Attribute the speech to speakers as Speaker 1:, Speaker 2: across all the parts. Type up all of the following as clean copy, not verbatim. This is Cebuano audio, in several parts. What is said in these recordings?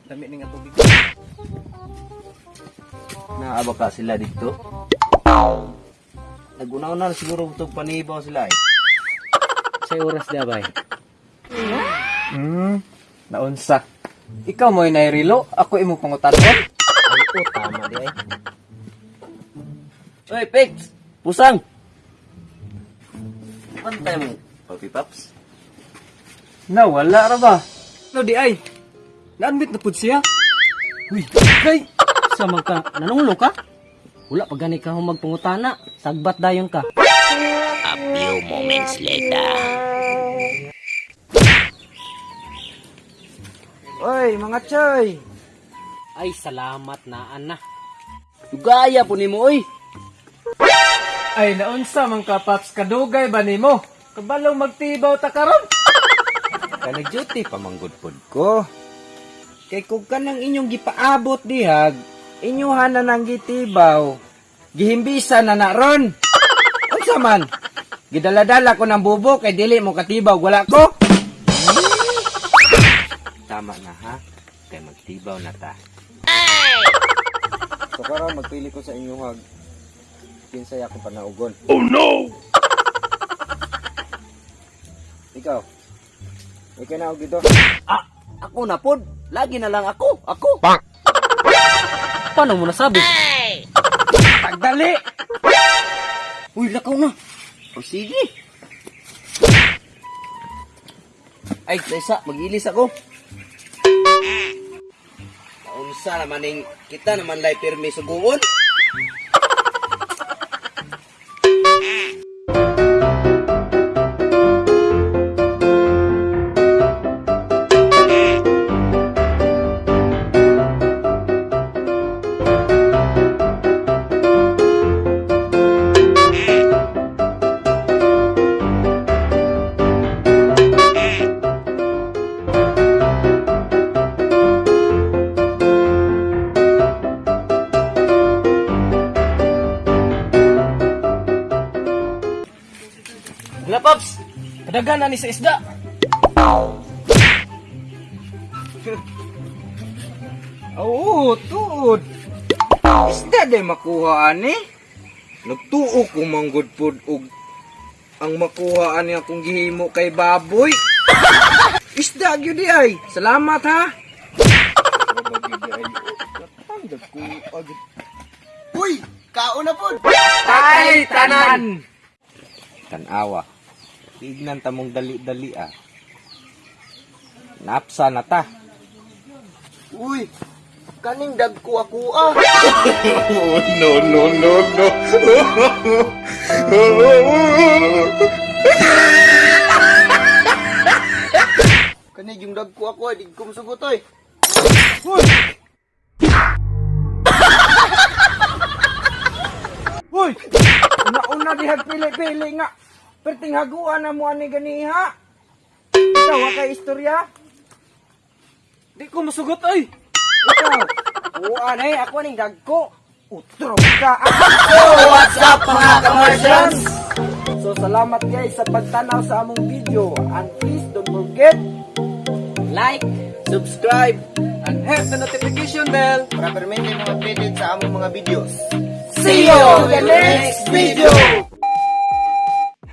Speaker 1: Lami ni nga tubig.
Speaker 2: Naaba ka sila dito. Naguna-una na siguro itong panibaw sila eh.
Speaker 3: Sa oras di abay.
Speaker 1: Naunsa. Ikaw mo'y nairilo, ako imo pangutanon.
Speaker 2: Ay, oh, tama di ay. Oy, Pex! Pusang! Pantay mo, Papi Paps.
Speaker 1: Na wala ra ba? No di ay. Na-admit na pud siya.
Speaker 3: Uy, kay! Sa ka, nanunglo ka? Wala pa gani ka magpangutana. Sagbat dayon ka.
Speaker 4: A few moments later.
Speaker 5: Oy, mga choy!
Speaker 3: Ay, salamat na ana.
Speaker 2: Dugaya po nimo, oy!
Speaker 1: Ay naunsa man ka Paps, kadugay ba nimo? Kabalo magtibaw ta karon.
Speaker 5: Kanag duty pamanggod pod ko. Kay kung kanang inyong gipaabot dihag, inyuhan na nang gitibaw. Gihimbisa na na ron. Unsa man? Gidaladala ko ng bubo kay dili mo katibaw wala ko.
Speaker 2: Tama na ha, kay magtibaw na ta.
Speaker 5: So karon magpili ko sa inyong hag kinsay ako panaugon. Oh no. Ikaw. Ikaw na og dito.
Speaker 2: Ah, ako na pod. Lagi na lang ako, ako.
Speaker 3: Paano mo nasabi?
Speaker 5: Pagdali.
Speaker 2: Uy, lakaw na. O sige. Ay, Lesa, mag-ilis ako. Naunsa naman ning kita naman lay pirmi suguon.
Speaker 1: Wala Paps. Kadagan na ni sa isda.
Speaker 5: Oo, tuod. Isda day makuha ani. Nagtuo ko manggod pod og ang makuha ani akong gihimo kay baboy. Isda gyud di ay. Salamat ha.
Speaker 2: Uy, kaon na pod.
Speaker 5: Ay, tanan. Tanawa. Tignan tamong dali-dali ah. Napsa na ta.
Speaker 2: Uy, kaning dagko ako ah.
Speaker 6: No, no, no, no.
Speaker 2: Kani yung dagko ako ay di ko musugot oy.
Speaker 5: Hoy! Una-una dihag pili-pili nga. Perting haguan na mo ani ganiha. Ikaw wa kay istorya?
Speaker 1: Di ko musugot oy.
Speaker 5: Ikaw. Kuan eh, ako ning dagko. Utro ka.
Speaker 2: What's up mga kamarsyans?
Speaker 5: So salamat guys sa pagtanaw sa among video and please don't forget
Speaker 3: Like,
Speaker 2: Subscribe
Speaker 1: And hit the notification bell.
Speaker 2: para permente mo updated sa among mga videos.
Speaker 5: See you in the next video.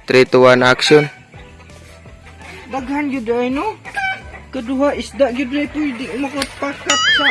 Speaker 6: 3, 2, 1, action.
Speaker 5: Daghan gyud ay no. Kaduha isda gyud ay pwede makapakat sa